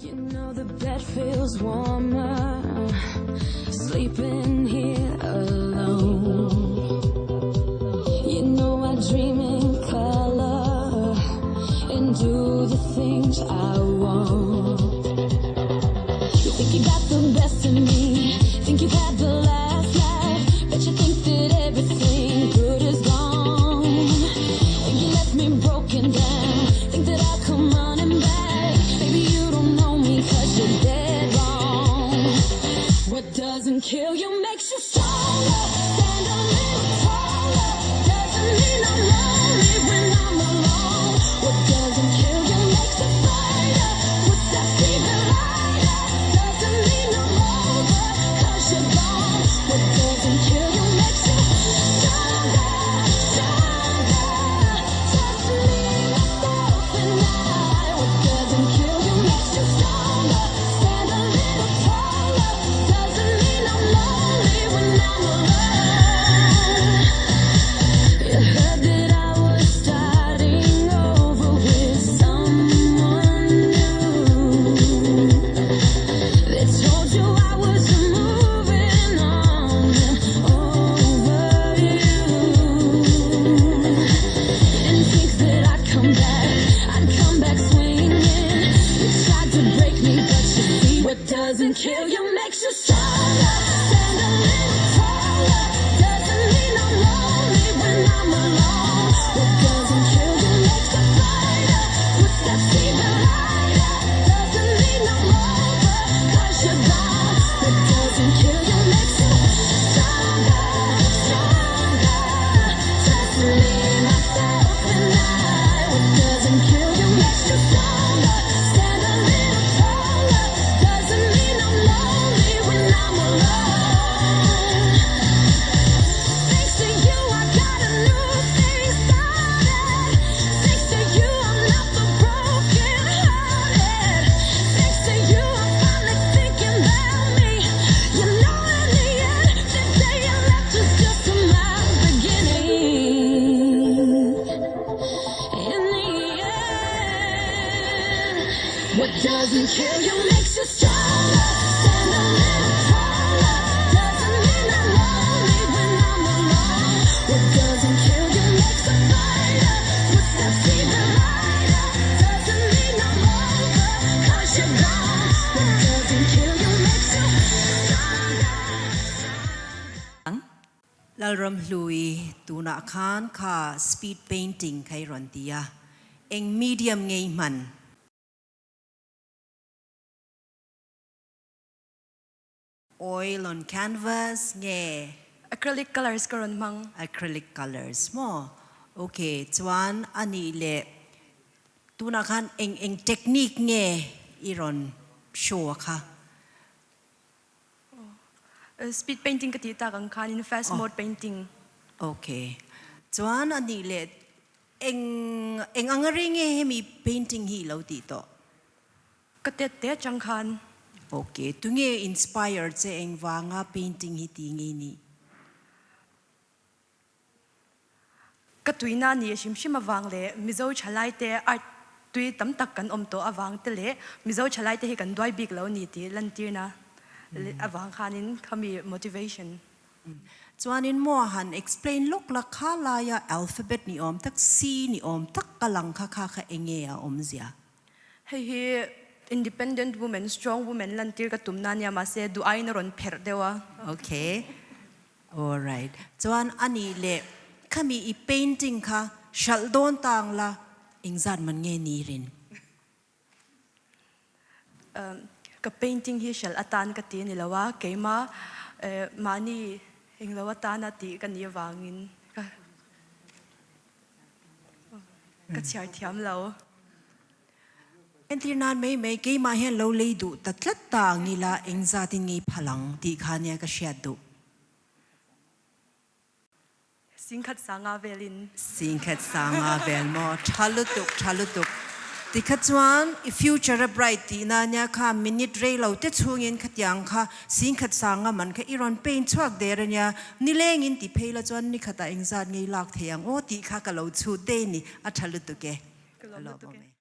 You know the bed feels warmer sleeping here alone You know I dream in color and do the things I want You think you got the best of me Think you've had the last laugh Bet you think that everything good is gone Think you left me broken down Think that I'll come running back Baby you don't know me cause you're dead wrong What doesn't kill you makes you stronger Stand a little taller Doesn't mean I'm lonely when I'm alone What doesn't kill you makes a fighter Footsteps even lighter Doesn't mean I'm over cause you're gone What doesn't kill you makes you stronger Stronger Just me, myself and I What doesn't kill you makes you stronger Stand a little taller Doesn't mean I'm lonely when I'm alone You heard that I was starting over with someone new They told you I was moving on over you Didn't think that I'd come back, I'd come back swinging You tried to break me but you see what doesn't kill you makes you stronger Stand a little taller Doesn't mean I'm lonely when I'm alone What doesn't kill you makes a fighter Footsteps even lighter Doesn't mean I'm over cause you're gone What doesn't kill you makes you stronger, stronger Just me, myself and I What doesn't kill you makes you stronger Stand a little taller Doesn't mean I'm lonely when I'm alone Thanks to you I got a new thing started Thanks to you I'm not the broken hearted Thanks to you I'm finally thinking about me You know in the end the day I left was just my beginning In the end What doesn't kill you makes you stronger Stand a little taller Doesn't mean I'm lonely when I'm alone What doesn't kill you makes a fighter Footsteps even lighter Doesn't mean I'm over cause you're gone What doesn't kill you makes you stronger Lalramhlui, Tunah khan kha speed painting kha i rawn ti a, eng medium nge i hman? Oil on canvas nge? Acrylic colours ka rawn hmang. Acrylic colours maw? Ok, chuan a nih leh tunah khan eng eng technique nge i rawn show a kha? Speed painting ka tih tak ang khanin fast mode painting. Ok. Chuan a nih leh eng eng anga rei nge hemi painting hi i lo tih tawh? Ka tet te atang khan. Ok. Tunge inspire che eng vanga painting hi ti nge nih? Ka tuina ni hrim hrim avang leh Mizo thalaite art tui tam tak kan awm tawh avang te leh Mizo thalaite hi kan duai bik lo ni tih lantirna avang khanin khami motivation. Chuanin maw han explain lawk la kha laia alphabet ni awm tak C ni awm tak ka lang kha kha kha enge a awmzia? Hei hi independent woman, strong woman lantir ka tumna ania mahse duh aiin a rawn pherh deuh a. Okay. Alright. Chuan a nih leh khami i painting kha hralh dawn tang la engzat man nge ni rin? Ka painting hi hralh atan ka ti a ni lo a, keima mahni englo atana tih ka nih avangin ka ka chhiar thiam lo. Entir nan mai mai keimah hian lo lei duh ta tlat ta ang ila engzatin ngei phal ang tih kha nia ka hriat duh. Singkhat sanga velin. Singkhat sanga vel maw? Tha lutuk, tha lutuk. Tikha chuan i future a bright tihna nia kha minute rei lo te chhungin khatiang kha singkhat sanga man kha i rawn paint chhuak der ania, nilengin ti phei la chuan nikhatah engzat ngei lak thei ang aw tih kha ka lo chhut daih ni, a tha lutuk e. Ka lawm lutuk e.